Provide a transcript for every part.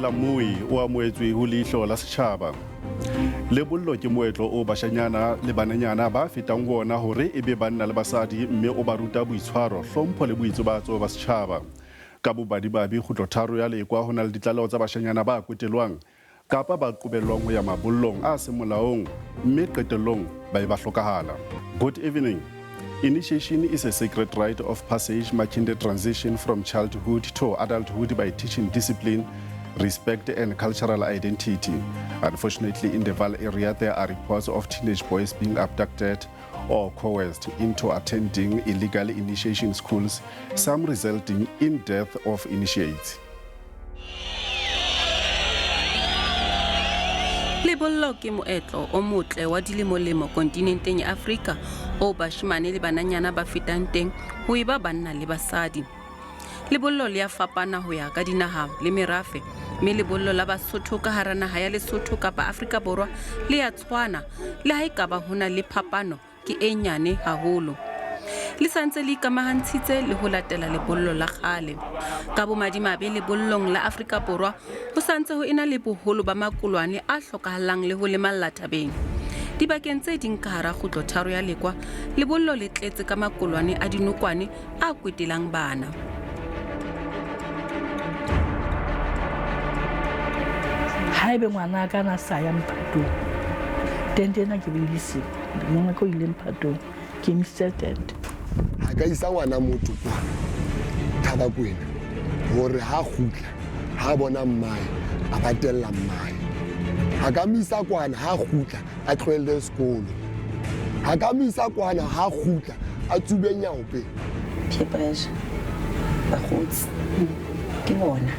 Dumela Mmui o amohetswe ho Leihlo la Setjhaba. Lebollo ke moetlo o bashanyana le bananyana ba fetang ho ona hore e be banna le basadi mme o ba ruta boitshwaro, hlompho le boitsebatso ba setjhaba. Ka bobadibabe kgutlotharo ya Lekwa ho na le ditlaleho tsa bashanyana ba kwetelwang kapa ba qobellwang ho ya mabollong a seng molaong mme qetellong ba e ba hlokahala. Good evening. Initiation is a sacred rite of passage marking the transition from childhood to adulthood by teaching discipline, respect and cultural identity. Unfortunately, in the Vaal area, there are reports of teenage boys being abducted or coerced into attending illegal initiation schools, some resulting in death of initiates. Lebollo ke moetlo o motle wa dilemolemo kontinenteng ya Afrika oo bashemane le bananyana ba fetang teng ho eba banna le basadi. Lebollo le a fapana ho ya ka dinaha le merafe, mme lebollo la Basotho ka hara naha ya Lesotho kapa Afrika Borwa le ya tshwana, le ha ekaba ho na le phapano ke e nyane haholo. Le sa ntse le ikamahantshitse le ho latela lebollo la kgale. Ka bomadimabe lebollong la Afrika Borwa ho sa ntse ho ena le boholo ba makolwane a hlokahallang le ho lemalla thabeng. Dibakeng tse ding ka hara kgutlotharo ya Lekwa, lebollo le tletse ka makolwane a dinokwane a kwetelang bana. Haebe ngwana ka na sa ya mphatong, tente ena ke beile siko. Ngwana ka o ile mphatong, ke emisitse tente. Ha ka isa ngwana motho kwa Thabakwena hore ha kgutla ha bona mmae a ba tella mmae. Ha ka mo isa kwana ha kgutla a tlohelle sekolo. Ha ka mo isa kwana ha kgutla a tsube nyaope. Peer pressure bakgotsi ke bona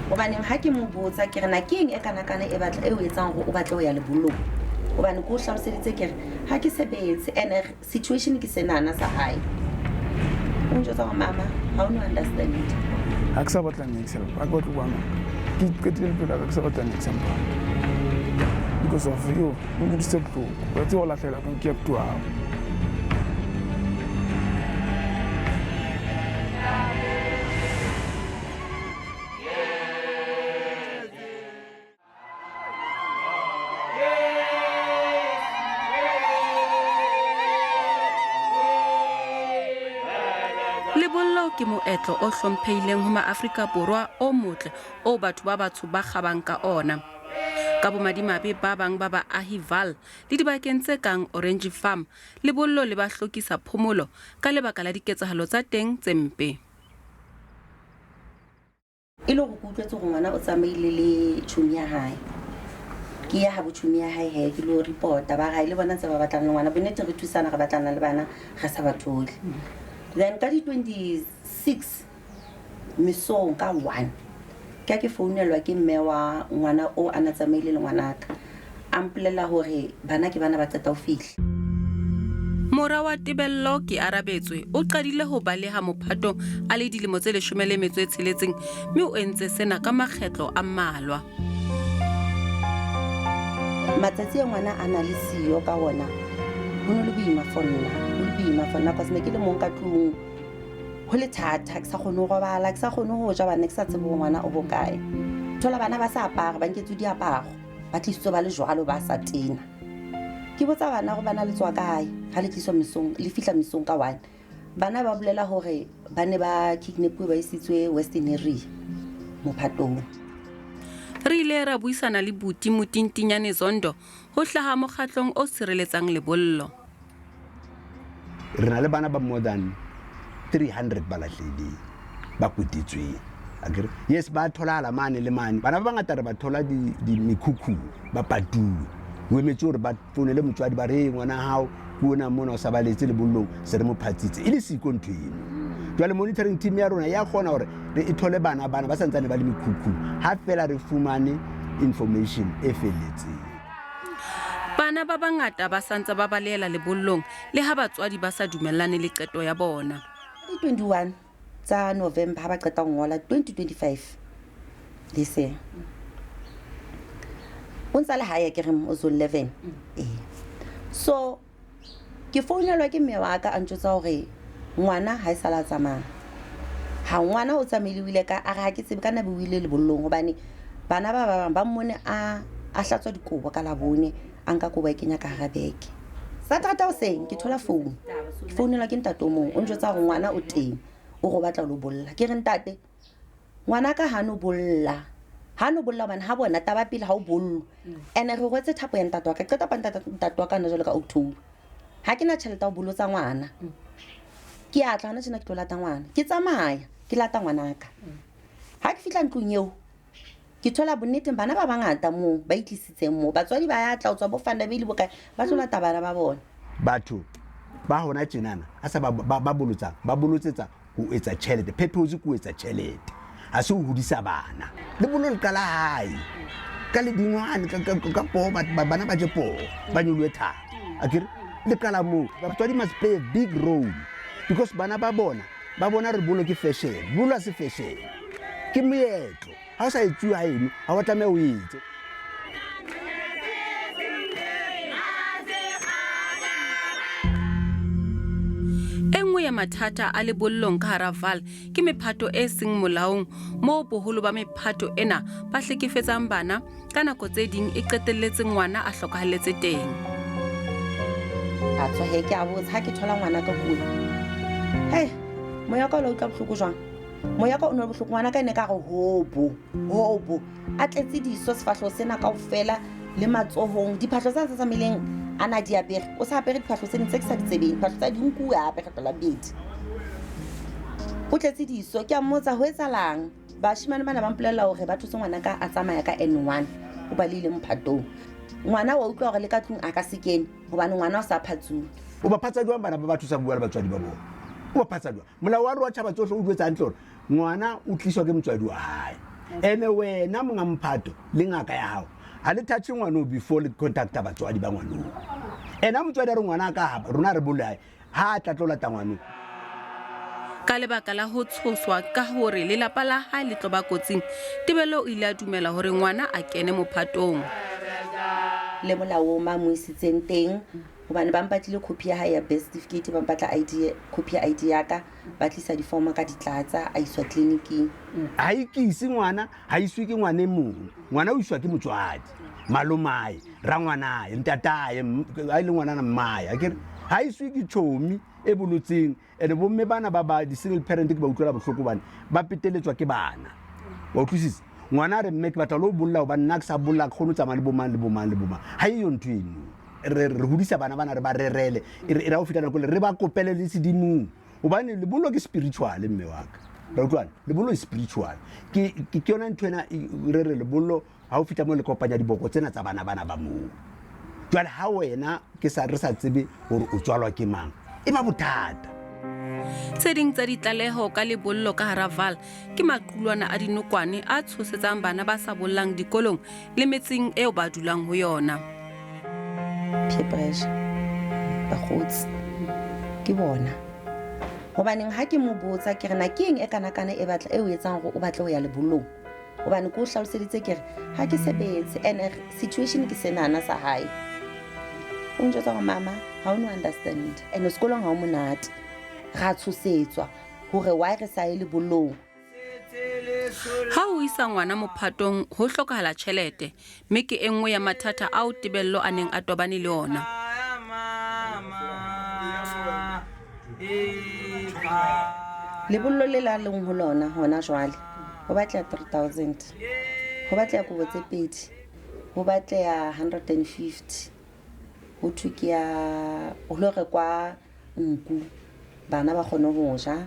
gobaneng ga ke mo botsa ke re na ke eng e kana-kana e batla e o etsang gore o batle go ya lebollong gobane ke o tlhaloseditse ke re ga ke sebetse and situation ke senana sa gae o njotsa gore mama ga o no understand. Ga ke sa batla niks help, ga ke batle go bua maaka, ke qetile le pelo ya ka, ke sa batla niks mphato because of yo o nkutlwisitse bohloko, wa tseba go latlhelwa ke abuti wa gago. Lebollo ke moetlo o hlomphehileng ho maAfrika Borwa o motle oo batho ba batsho ba kgabang ka ona. Ka bomadimabe ba bang ba baahi Vaal le dibakeng tse kang Orange Farm, lebollo le ba hlokisa phomolo ka lebaka la diketsahalo tsa teng tse mpe. E le gore ke utlwetse gore ngwana o tsamaile le tšhomi ya gae, ke ya gabo tšhomi ya gae he ke lo reporta ba gae le bona tse ba batlang le ngwana. Bonnete re thusana, re batlana le bana re sa ba thole. Then ka di-26 mesong ka 1 ke a ke founelwa ke mme wa ngwana o a na tsamaile le ngwanaka, a mpolelela gore bana ke bana ba qeta ho fihla. Mora wa Tebello ke Arabetswe o qadile ho baleha mophatong a le dilemo tse 16 mme o entse sena ka makgetlo a mmalwa. Matsatsi a ngwana a na le siyo ka ona ho no le boima for nna, ho le boima for nna cause ne ke le mong ka tlung, ho le thata, ke sa kgone ho robala, ke sa kgone ho ja, bana ke sa tsebe hore ngwana o hokae. Thola bana ba sa apare, ba nketswe diaparo, ba tlisitswe ba le jwalo, ba sa tena. Ke botsa bana gore bana le tswa kae ga le tliswa mesong, le fihla mesong ka 1. Bana ba bolela gore ba ne ba kidnapiwe ba isitswe Western area mophatong. Re ile ra buisana le Buti Motintinyane Zondo ho hlaha mokgatlong o sireletsang lebollo. Re na le bana ba more than 300 ba lahlehileng, ba kwetetsweng. Akere? Yes, ba tholahala mane le mane. Bana ba bangata re ba thola di mekhukhung, ba patuwe. O emetse hore ba founele motswadi ba re, hey, ngwana hao ke ona mona o sa baletse lebollong, se re mo phatsitse. E le siko ntho eno. Jwale monitoring team ya rona ya kgona hore re e thole bana bana ba santsane ba le mekhukhung, ha feela re fumane information e felletseng. Bana ba bangata ba santse ba balehela lebollong le ha batswadi ba sa dumellane le qeto ya bona. Di 21 tsa November ha ba qeta ho ngola 2025 this year. O ntsa le hae ke re o zo 11. Eh. So ke founelwa ke mme wa ka a ntjwetsa hore ngwana ha e sala tsamaya. Ha ngwana o tsamaile o ile ka a re ha ke tsebe ka nna be o ile lebollong hobane Bana ba ba bang ba mmone a a hlatswa dikobo ka Labone, a nka kobo a e kenya ka hara beke. Saterata hoseng ke thola founu, ke founelwa ke ntate o mong, o njwetsa hore ngwana o teng, o re o batla ho lo bolla. Ke re ntate, ngwana ka ha no bolla, ha no bolla hobane ha bona taba pele ha o bollwe. Ene re rwetse thapo ya ntate wa ka, qeta pa ntate wa ka hona jwale ka October. Ha ke na tjhelete ya ho bolotsa ngwana. Ke a tla hona tjena ke tlo lata ngwana. Ke tsamaya, ke lata ngwanaka. Ha ke fihla ntlong eo, ke thola bonneteng bana ba bangata moo ba itlisitseng moo. Batswadi ba ya tla ho tswa bo Vanderbijl bo kae, ba tlo lata bana ba bona. Batho ba hona tjenana a sa ba bolotsang, ba bolotsetsa ho etsa tjhelete. Purpose ke ho etsa tjhelete, ha se ho hodisa bana. Lebollo le qala hae ka ledingwane, ka poho, bana ba je poho, ba nyolohe thaba. Akere le qala moo. Batswadi must play a big role because bana ba bona ba bona re bolo ke fashion. Bolo ha se fashion, ke moetlo. Ha o sa etsuwe ha eno, ha wa tlameha o etse. E nngwe ya mathata a lebollong ka hara Vaal ke mephato e seng molaong, moo boholo ba mephato ena ba hlekefetsang bana, ka nako tse ding e qetelletse ngwana a hlokahalletse teng. A tswa he, ke a botsa ha ke thola ngwana ka kuwe. Hei, moya ka o la utlwa bohloko jwang? Moya ka o ne o le bohloko, ngwana ka e ne ka re hobo, hobo. A tletse diso sefahleho sena kaofela le matsohong. Diphahlo tsena tse tsamaileng a na di apere, o sa apere diphahlo tse ding tse ke sa di tsebeng. Diphahlo tsa di nkuwe a apere kgetlo la bobedi. O tletse diso, ke a mmotsa ho etsahalang? Bashemane bana ba mpolella hore ba thotse ngwana ka a tsamaya ka N1, o balehile mophatong. Ngwana wa utlwa hore le ka tlung a ka se kene hobane ngwana o sa phatsuwe. O ba phatsa jwang bana ba batho sa bua le batswadi ba bona? O ba phatsa jwang? Molao wa rona wa tjhaba tsohle o jwetsa hantle hore ngwana o tliswa ke motswadi wa hae. Ene wena monga mphato le ngaka ya hao ha le touch ngwana o before le contacta batswadi ba ngwana o. Ena motswadi a re ngwana a ka hapa, rona re bolae, ha a tla tlo lata ngwana o. Ka lebaka la ho tshoswa ka hore lelapa la hae le tlo ba kotsing, Tebello o ile a dumela hore ngwana a kene mophatong. Le molaong ba mo isitseng teng, hobane ba mpatlile copy ya hae ya birth certificate, ba mpatla ID, copy ya ID ya ka, ba tlisa diformo ka di tlatsa, a iswa tleliniking. Ha e kise ngwana, ha iswe ke ngwana e mong. Ngwana o iswa ke motswadi, malomae, rangwanae, ntatae, ha e le ngwanana mmae, akere ha iswe ke chomi e bolotseng. Ene bomme bana ba ba di-single parent ke ba utlwela bohloko hobane ba peteletswa ke bana. Wa utlwisisa? Ngwana a re mme ke batla lo bolla hobane nna ke sa bolla ke kgone ho tsamaya le bomang le bomang le bomang. Ha eyo ntho eno. Re hodisa bana bana re ba rerele. E re ha o fihla nako le re ba kopele le sedimong. Hobane lebollo ke spiritual mme wa ka. Ra utlwana? Lebollo e spiritual. Ke yona ntho ena re re lebollo ha o fihla mo le kopanya diboko tsena tsa bana bana ba moo. Jwale ha wena ke sa re sa tsebe hore o tswalwa ke mang, e ba bothata. Tse ding tsa ditlaleho ka lebollo ka hara Vaal ke maqulwana a dinokwane a tshosetsang bana ba sa bollang dikolong le metseng eo ba dulang ho yona. Peer pressure, bakgotsi ke bona. Hobaneng ha ke mo botsa ke re na ke eng e kanakana e batla e o etsang hore o batle ho ya lebollong? Hobane ke o hlaloseditse ke re ha ke sebetse and situation ke senana sa hae. O njwetsa hore mama ha o no understand and sekolong ha o monate. Ra tshosetswa hore why re sa ye lebollong. Ha o isa ngwana mophatong ho hlokahala tjhelete, mme ke e nngwe ya mathata ao Tebello a neng a tobane le ona. Lebollo le la leng ho lona hona jwale ho batleha 3000, ho batleha kobo tse pedi, ho batleha 150, ho thwe ke ya ho lo rekwa nku bana ba kgone ho ja,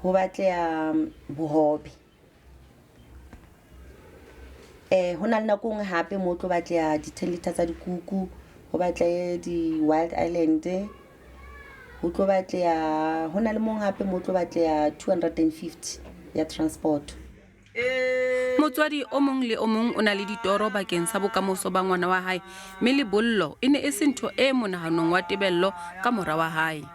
ho batleha bohobe. Ho na le nako e nngwe hape mo tlo batleha di-10 liter tsa dikuku, ho batlehe di-Wild Island, ho tlo batleha, ho na le mong hape mo tlo batleha 250 ya transport. Motswadi o mong le o mong o na le ditoro bakeng sa bokamoso ba ngwana wa hae, mme lebollo e ne e se ntho e monahanong wa Tebello ka mora wa hae.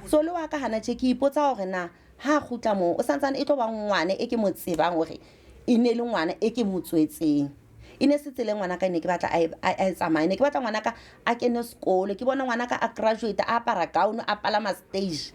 So le wa ka hana tje ke ipotsa hore na ha kgutla moo o santsane e tlo ba ngwana e ke mo tsebang hore e ne le ngwana e ke mo tswetseng. E ne se tsela e ngwana ka ne ke batla a e tsamaye, ne ke batla ngwana ka a kene sekolo, ke bone ngwana ka a graduate, a apara gown, a palama stage.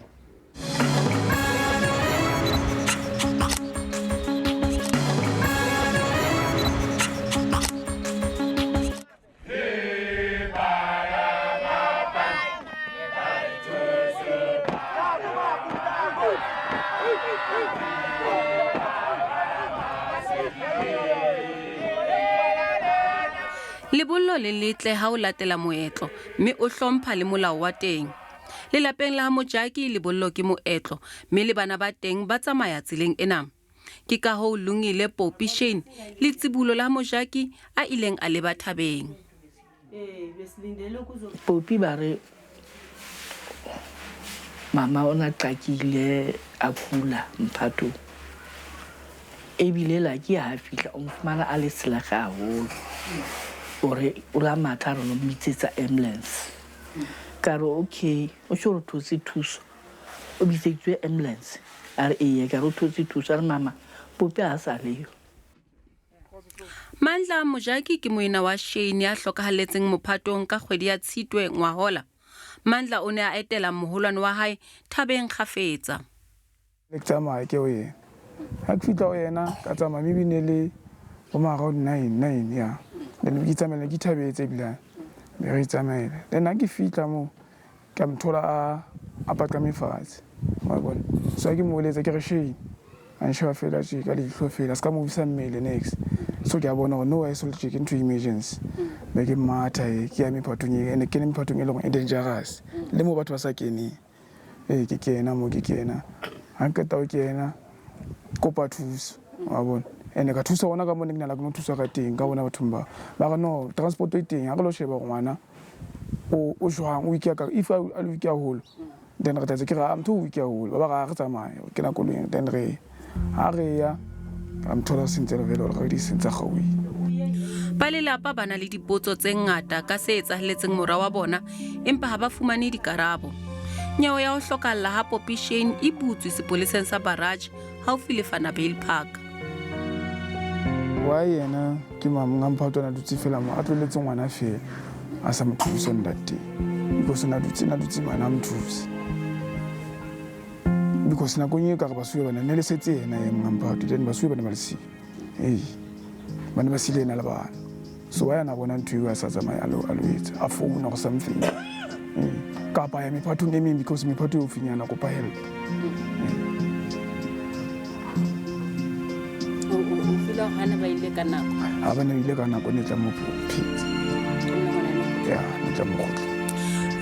Lebollo le letle ha o latela moetlo mme o hlompha le molao wa teng. Lelapeng la ha Mojaki lebollo ke moetlo mme le bana ba teng ba tsamaya tseleng ena. Ke ka hoo Lungile Popi Shane le tsibulo la ha Mojaki a ileng a leba thabeng. Popi ba re mama o na qakile a kula mphatong. Ebile Lucky ha fihla o mo fumana a le selaga haholo. O re o la matha re lo bitsetsa ambulance. Ka re okay, o sho re thotse thuso. O bitseditswe ambulance. A re ee, ka re o thotse thuso. A re mama, Popi ha sa leyo. Mandla Mojaki ke moena wa Shane ya hlokahalletseng mophatong ka kgwedi ya Tshitwe ngwahola. Mandla o ne a etela moholwane wa hae thabeng kgafetsa. Le ke tsamaya ke ho yena. Ha ke fihla ho yena ka tsamaya maybe ne le bo ma around 9 ya. Then ke itsamaela ke ithabetse ebilane. Be re itsamaela. Then ha ke fihla moo ka mo thola a paqame fatshe. Wa bona. So ha ke mo eletsa ke re Shane a nsheba fela tje ka leihlo fela se ka mo bisa mmele next. So ke a bona hore no e so tje ke ntho emergency. Be ke matha e ke ya mephatong e ene ke mephatong e leng hore e dangerous. Le mo batho ba sa keneng. Ee ke kena mo ke kena. Ha ke qeta ho kena kopa thuso wa bona. Ene ka thusa hona ka mo ne ke nahana ke no thusa ka teng ka bona bathong ba. Ba re no transport e teng ha re lo sheba hore ngwana o jwang o weak ka if a le weak haholo then re tla ke re a motho o weak haholo ba ba re tsamaye o kena koloing then re ha re ya ra mo thola sentse re vele re di sentse gauhi. Ba lelapa ba na le dipotso tse ngata ka se etsahelletseng mora wa bona empa ha ba fumane dikarabo. Nyewe ya ho hlokahalla ha Popi Shane e butswe sepoleseng sa Barrage haufi le Vanderbijl Park. Why yena ke monga mphato a dutse fela mo a tloletse ngwana fela a sa mo thuse ntate because na dutse ngwana a mo thuse because nakong e ka re basuwe bana ne le setse yena e monga mphato then basuwe bana ba le siyo ee ba ne ba sile yena le bana so why ana bona ntho eo a sa tsamaye a lo etsa a founa or something kapa ya mephatong e meng because mephato e ofinyana kopa help. Ha ba ne ile ka nako ne tla mo phetse. Ya ne tla mo kgutla.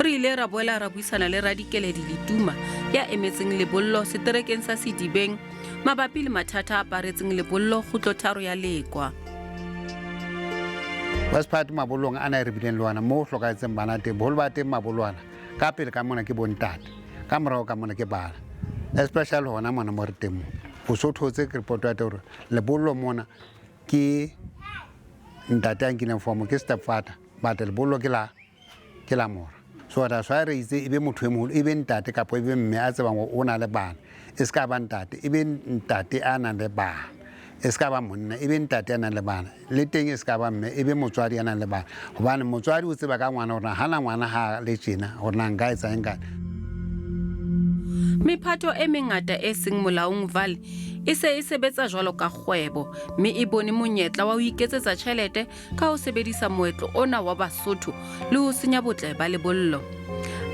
Re ile ra boela ra buisana le Radikeledi Letuma ya emetseng lebollo seterekeng sa Sedibeng mabapi le mathata a aparetseng lebollo kgutlotharo ya Lekwa. West Part mabollong ana e re bileng le ona moo hlokahetseng bana teng boholo ba teng mabolwana ka pele ka mona ke bontate ka morao ka mona ke bana especially hona mona mo re teng mo o so thotse ke report ya teng hore lebollo mona ke ntate a nkileng form ke stepfather but lebollo ke la mora. So that's why re itse e be motho e moholo e be ntate kapa e be mme a tsebang hore o na le bana e se ka ba ntate e be ntate a nang le bana e se ka ba monna e be ntate a nang le bana le teng e se ka ba mme e be motswadi a nang le bana hobane motswadi o tseba ka ngwana hore hana ngwana ha le tjena hore na nka etsa eng ka. Mephato e mengata e seng molaong Val e se e sebetsa jwalo ka kgwebo mme e bone monyetla wa ho iketsetsa tjhelete ka ho sebedisa moetlo ona wa Basotho le ho senya botle ba lebollo.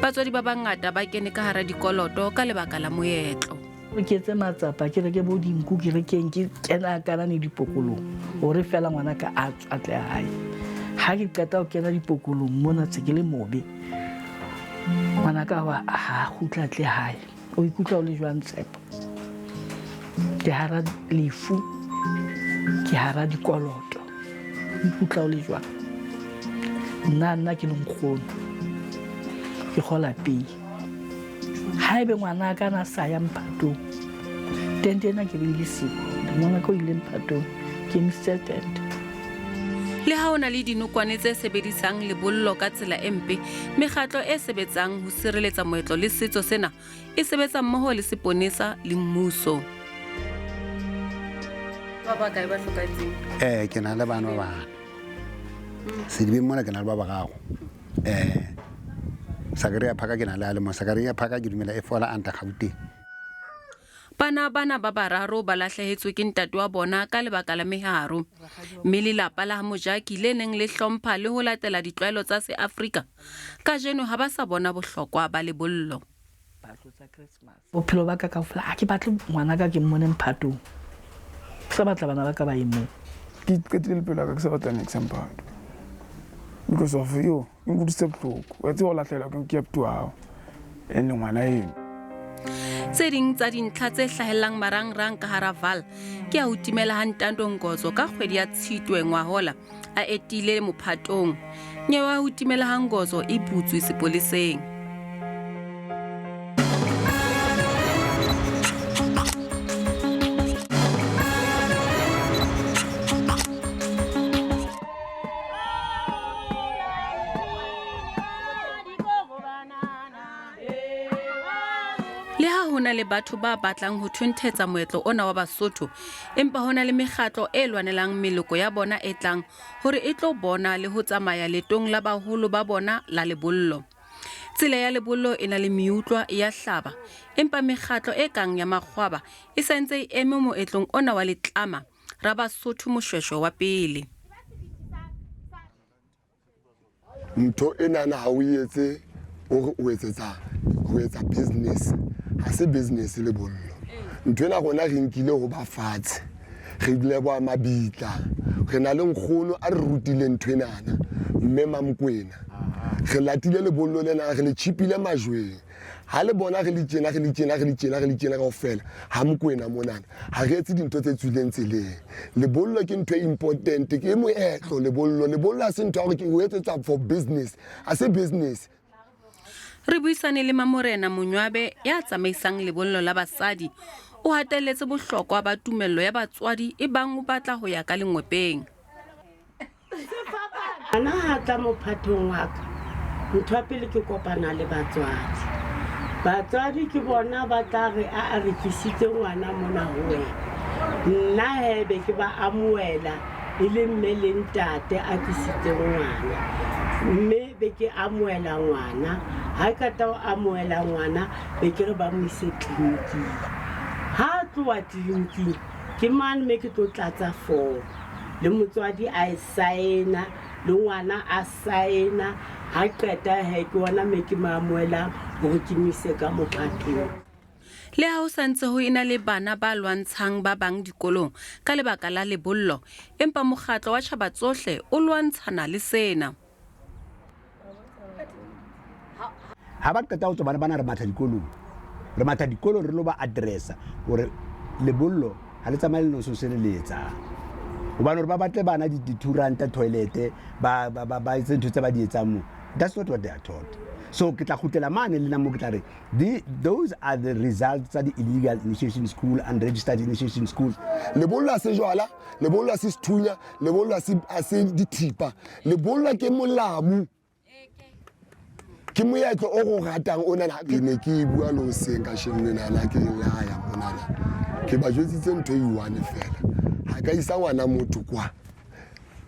Batswadi ba bangata ba kene ka hara dikoloto ka lebaka la moetlo. Ke etse matsapa ke reke bo dinku ke rekeng ke kena kana ne dipokolong hore fela ngwana ka a tswa tle hae. Ha ke qeta ho kena dipokolong mona tse ke le mobe. Ngwana ka wa ha kgutla tle hae. O ikutlwa o le jwang Tshepo? Ke hara lefu, ke hara dikoloto. O ikutlwa o le jwang? Nna ke le nkgono. Ke kgola pei. Haebe ngwana ka na sa ya mphatong tente ena ke beile siko ngwana ka o ile mphatong ke emisitse tente. Le ha ho na le dinokwane tse sebedisang lebollo ka tsela e mpe, mekgatlo e sebetsang ho sireletsa moetlo le setso sena e sebetsa mmoho le seponesa le mmuso. Ba ba kae ba hlokahetseng? Ke na le bana ba bane. Sedibeng mona ke na le ba bararo. Sakaria Phaka ke na le a le mong. Sakaria Phaka ke dumela e fola anta Gauteng. Bana bana ba bararo ba lahlehetswe ke ntate wa bona ka lebaka la meharo. Mme lelapa la ha Mojaki le neng le hlompha le ho latela ditlwaelo tsa seAfrika, kajeno ha ba sa bona bohlokwa ba lebollo. Bophelo ba ka kaofela ha ke batle ngwana ka ke mmone mphatong. Ke sa batla bana ba ka ba ye moo. Ke qetile le pelo ya ka ke sa batla next mphato. Because of yo e nkutlwisitse bohloko, wa tseba o lahlehelwa ke abuti wa hao and ngwana eno. Tse ding tsa dintlha tse hlahellang marangrang ka hara Vaal ke ya ho timela ha Ntando Ngozo ka kgwedi ya Tshitwe ngwahola a etile mophatong. Nyewe ya ho timela ha Ngozo e butswe sepoleseng. Le ha ho na le batho ba batlang ho thunthetsa moetlo ona wa Basotho, empa ho na le mekgatlo e lwanelang meloko ya bona e tlang hore e tlo bona le ho tsamaya letong la baholo ba bona la lebollo. Tsela ya lebollo e na le meutlwa ya hlaba, empa mekgatlo e kang ya Makgwaba e sa ntse e eme moetlong ona wa letlama ra Basotho Moshweshwe wa pele. Ntho enana ha o etse o re o etsetsa ho etsa business, ha se business lebollo. Ntho ena rona re nkile ho ba fatshe, re leboha mabitla, re na le nkgono a re rutile ntho enana, mme Mamkwena. Re latile lebollo lena, re le tjhipile majweng. Ha le bona re le tjena, re le tjena, re le tjena, re le tjena kaofela, ha Mokwena monana, ha re etse dintho tse tswileng tseleng. Lebollo ke ntho e important, ke moetlo lebollo. Lebollo ha se ntho ya hore ke o etsetsa for business, ha se business. Re buisane le Mamorena Monywabe ya tsamaisang lebollo la basadi. O hatelletse bohlokwa ba tumello ya batswadi e bang o batla ho ya ka lengwepeng. Ngwana ha tla mophathong wa ka, ntho ya pele ke kopana le batswadi. Batswadi ke bona ba tla re a a re tlisitse ngwana mona ho wena. Nna he be ke ba amohela e le mme le ntate a tlisitse ngwana. Mme be ke amohela ngwana. Ha ke qeta ho amohela ngwana be ke re ba mo ise tleliniking. Ha a tloha tleliniking ke mane me ke tlo tlatsa form. Le motswadi a e saena, le ngwana a saena. Ha qeta he ke ona me ke mo amohelang hore ke mo ise ka mophatong. Le ha ho sa ntse ho ena le bana ba lwantshang ba bang dikolong ka lebaka la lebollo, empa mokgatlo wa tjhaba tsohle o lwantshana le sena. Ha ba qeta ho tswa bana bana re matha dikolong, re matha dikolong re lo ba addressa hore lebollo ha le tsamaye le noso se le le etsang. Hobane hore ba batle bana di-two ranta toilet, ba etse ntho tse ba di etsang moo, that's not what they are taught. So ke tla kgutlela mane le nna mo ke tla re those are the results tsa di-illegal initiation school, unregistered initiation schools. Lebollo ha se jwala, lebollo ha se sethunya, lebollo ha se dithipa. Lebollo ke molamu, ke moetlo o go ratang o nana. Ke ne ke bua le hoseng kasheno lenana, ke laya monana, ke ba jwetsitse ntho e one fela. Ha ka isa ngwana motho kwa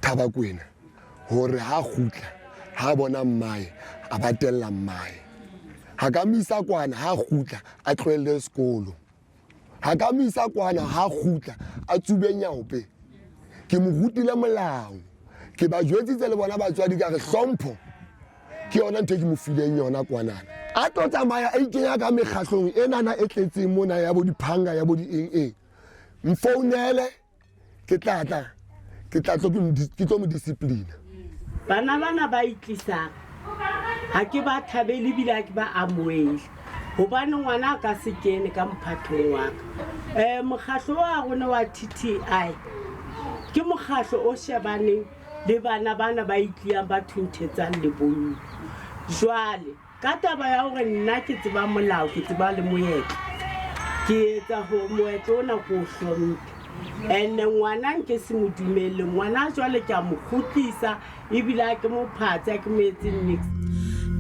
Thabakwena hore ha kgutla, ha bona mmae, a ba tella mmae. Ha ka mo isa kwana, ha kgutla, a tlohelle sekolo. Ha ka mo isa kwana, ha kgutla, a tsube nyaope. Ke mo rutile molao. Ke ba jwetsitse le bona batswadi ka re hlompho ke yona ntho e ke mo fileng yona kwanana. A tlo tsamaya a ikenya ka mekgahlong enana e tletseng mona ya bo diphanga, ya bo di eng eng. Mfounele, ke tla tla, ke tla tlo ke tlo mo discipline. Bana bana ba itlisang ha ke ba thabele ebile ha ke ba amohele, hobane ngwana a ka se kene ka mophathong wa ka. Mokgahlo wa rona wa TTI ke mokgahlo o shebaneng le bana bana ba itliyang ba thunthetsang lebollo. Jwale ka taba ya hore nna ke tseba molao, ke tseba le moetlo, ke etsa hore moetlo ona ke o hlomphe. Ene ngwana nke se mo dumelle, ngwana jwale ke a mo kgutlisa ebile ha ke mo phatse, ha ke mo etse niks.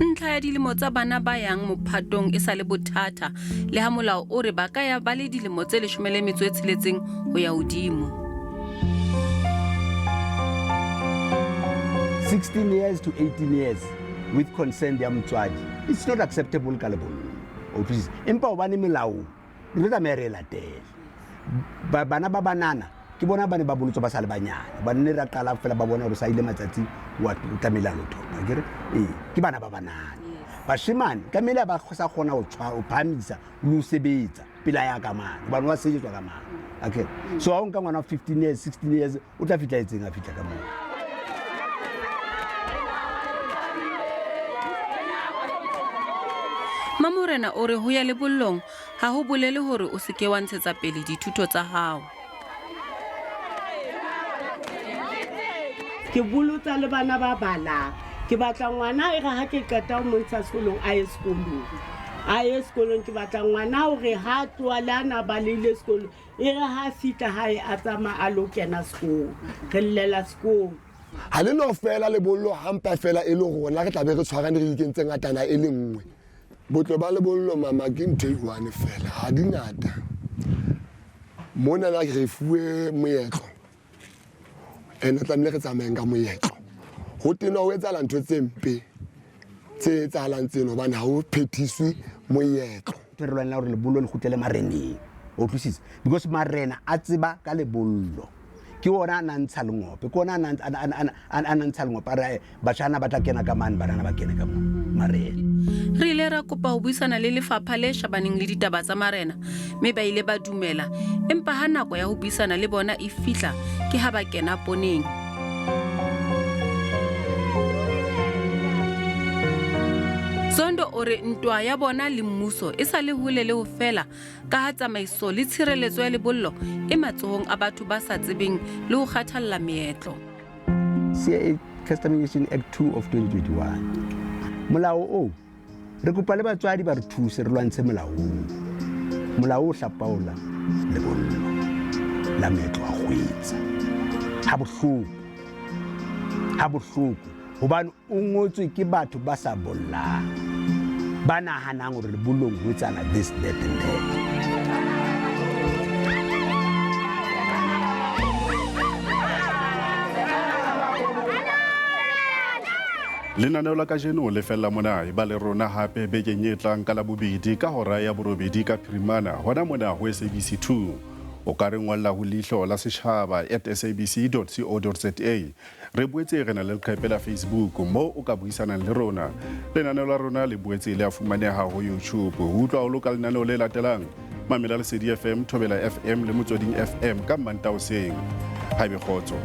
Ntlha ya dilemo tsa bana ba yang mophatong e sa le bothata, le ha molao o re ba ka ya ba le dilemo tse 16 ho ya hodimo. 16 years to 18 years with consent ya motswadi, it's not acceptable ka lebollo. O utlwisisa? Empa hobane melao re tlo tlameha re e latele. Bana ba banana ke bona ba ne ba bolotswa ba sa le banyane, ba nne ra qala fela ba bona hore sa ile matsatsi wa o tlamehile a lo thopa. Ke re ee, ke bana ba banana. Bashemane tlamehile ba sa kgona ho tshwa, ho phahamisa le ho sebetsa pele a ya ka mane, hobane wa sebetswa ka mane. Okay, so ha o nka ngwana wa 15 years, 16 years, o tla fihla etseng a fihla ka moo. Mamorena o re ho ya lebollong ha ho bolele hore o se ke wa ntshetsa pele dithuto tsa hao. Ke bolotsa le bana ba balang. Ke batla ngwana e re ha ke qeta ho mo ntsha sekolong a ye sekolong. A ye sekolong ke batla ngwana hore ha tloha le a na balehile sekolo e re ha fihla hae a tsamaya a lo kena sekolo. Re llela sekolo. Ha le no fela lebollo hampa fela e le rona re tla be re tshwarane re ikentse ngatana e le nngwe. Botle ba lebollo mama ke ntho e one fela ha di ngata. Mona na re fuwe moetlo ene tlamehile re tsamayeng ka moetlo. Ho tenwa ho etsahala ntho tse mpe tse etsahalang tseno hobane ha ho phethiswe moetlo. Re lwanela hore lebollo le kgutlele mareneng, o utlwisisa? Because marena a tseba ka lebollo, ke ona a na ntsha lengope, ke ona a na ntsha lengope a re batjhana ba tla kena ka mane, banana ba kene ka mo marena. Re ile ra kopa ho buisana le lefapha le shabaneng le ditaba tsa marena, mme ba ile ba dumela, empa ha nako ya ho buisana le bona e fihla ke ha ba kena poneng. Zondo o re ntwa ya bona le mmuso e sa le hole le ho fela ka ha tsamaiso le tshireletso ya lebollo e matsohong a batho ba sa tsebeng le ho kgathalla meetlo. CA Customization Act 2 of 2021. Molao o re kopa le batswadi ba re thuse re lwantshe molao o. Molao o hlapaola lebollo la meetlo wa kgwetsa. Ha bohloko. Ha bohloko hobane o ngotswe ke batho ba sa bollang, ba nahanang hore lebollong ho etsahala this, that and that. Lenaneo la kajeno le fella mona, e ba le rona hape bekeng e tlang ka Labobedi ka hora ya 8 ka phirimana hona mona ho SABC 2. O ka re ngolla ho leihlo la setjhaba at sabc.co.za. Re boetse re na le leqephe la Facebook moo o ka buisanang le rona. Lenaneo la rona le boetse le a fumaneha ho YouTube. Ho utlwa o loka lenaneo le latelang, mamela Lesedi FM, Thobela FM le Motsweding FM ka Mmantaha hoseng. Haebe kgotso.